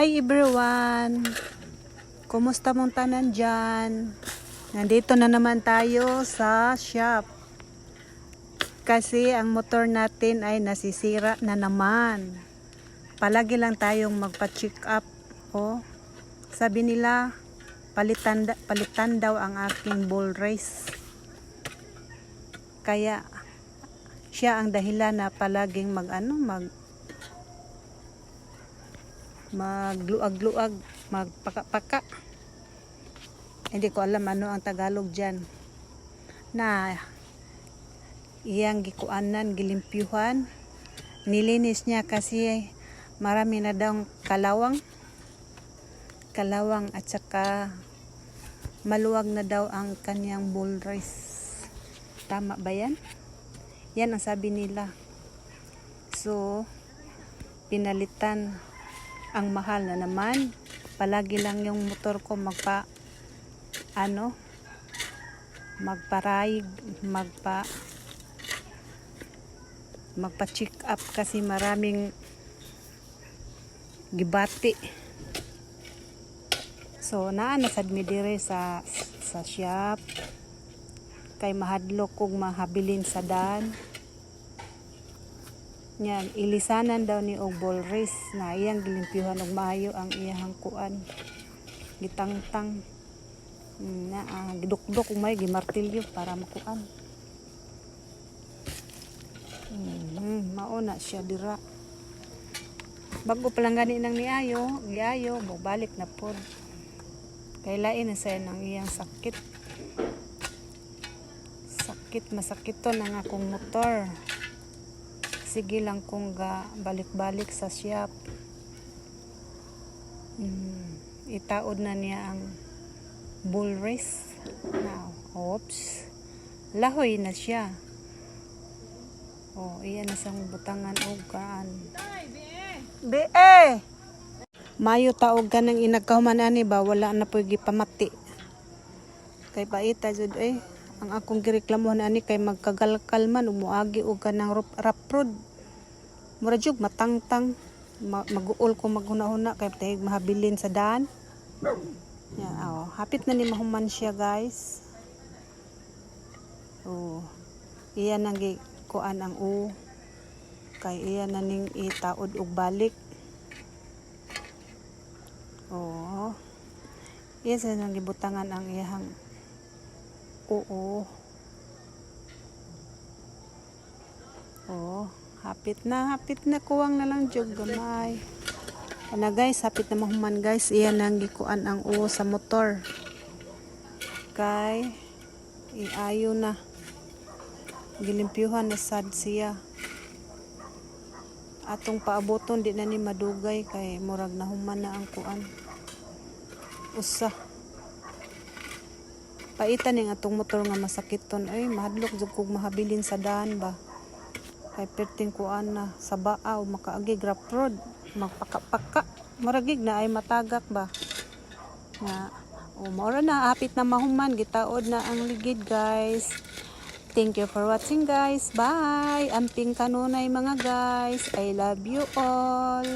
Hi everyone! Kumusta mong tanan dyan? Nandito na naman tayo sa shop. Kasi ang motor natin ay nasisira na naman. Palagi lang tayong magpa-check up. Oh, sabi nila, palitan daw ang aking ball race. Kaya siya ang dahilan na palaging mag ano, magluag-luag, magpaka-paka. Hindi ko alam ano ang Tagalog dyan. Na iyang gikuanan, gilimpyuhan. Nilinis niya kasi marami na daw kalawang. Kalawang at saka maluwag na daw ang kanyang ball race. Tama ba yan? Yan ang sabi nila. So, pinalitan, ang mahal na naman. Palagi lang yung motor ko magpa ano, magparayig, magpa check up kasi maraming gibati. So naa na sad mi dire sa shop kay mahadlok kog mahabilin sa daan. Yan, ilisanan daw ni og ball race na iyang gilimpyuhan og maayo ang iyang kuan. Gitangtang. Na gidukdok og may gimartilyo para makuan. Mao na siya dira. Bago pa lang gani nang niayo, giayo, balik na pod. Kay lain na sa nang iyang sakit. Sakit, masakiton ang akong motor. Sige lang kung ga balik-balik sa shop. Itaod na niya ang bull race. Now, oops. Lahoy na siya. Oh, iyan na siyang butangan og kaan. Be. Mayo taog ka nang inagkahuman ani ba, wala na po'y gipamati. Kay paita jud eh. Ang akong gireklamuhan ani kay magkagalkal man ug moagi og kanang rough road. Mura jud matangtang, maguol ko maghuna-huna kay tahig mahabilin sa daan. Ya, oh, hapit na ni mahuman siya, guys. Oh. Iyan ang gikuan ang u. Kay iyan na ning itaod og balik. Oh. Iyan sa nang gibutangan ang iyahang oo. Oh, hapit na, kuwang na lang jud gamay. Ana guys, hapit na mahuman, guys. Iyan ang gikuan ang uo sa motor. Kay iayo na. Gilimpyuhan na sad siya. Atong paaboton, di na ni madugay kay murag nahuman na ang kuan. Usa. Paitan ning atong motor nga masakiton ay mahadlok jud kog mahabilin sa daan ba. Kay perting kuan na sa baa o makaagi rough road, magpaka-paka. Muragig na ay matagak ba. Nga o mao na, hapit na mahuman, gitaod na ang ligid, guys. Thank you for watching, guys. Bye. Amping kanunay, mga guys. I love you all.